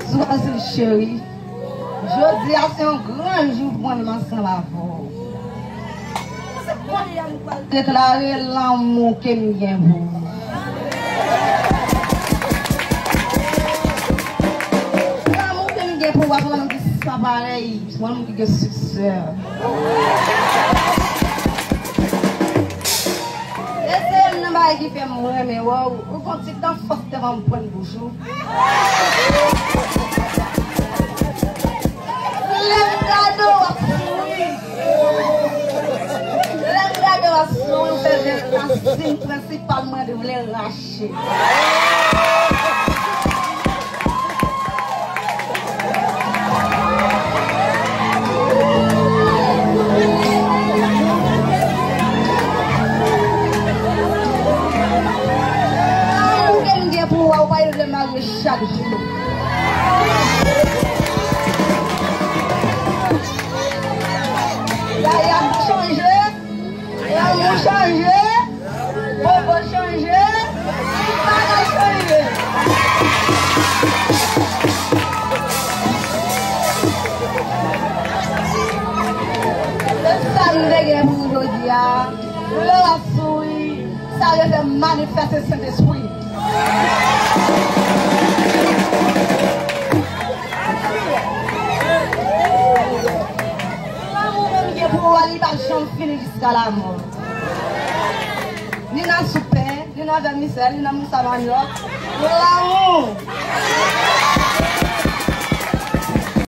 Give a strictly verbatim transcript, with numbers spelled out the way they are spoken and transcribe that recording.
Swazi cheri, jodi a se yon gran jou pou mwen menm ansanm avè w. Se kounye a m pral deklare lanmou ke m gen pou ou. Lanmou ke m gen pou ou a se yon lanmou ki san parèy, se yon lanmou ki gen siksè. E se youn nan bagay ki fè m renmen wè w. Ou gon ti tan fòs devan m pran bouch ou. Lè m gade w ap souri. Lè m gade w ap souri, ou fè ven rasin prensipal mwen te vle rache. Lanmou ke m gen pou ou a, ou pa vle marye chak jou. Bagay ap chanje, lanmou chanje, bobo chanje, tout bagay chanje. Se sa m te gen pou ou jodi a. Lè w ap souri, sa yo fè manifeste Sentespri. Lanmou menm gen pou ou a, li p ap janm fini jiska lamò. Ni nan soup pen, ni nan vèmisèl, ni nan mousa manyòk. Lanmou.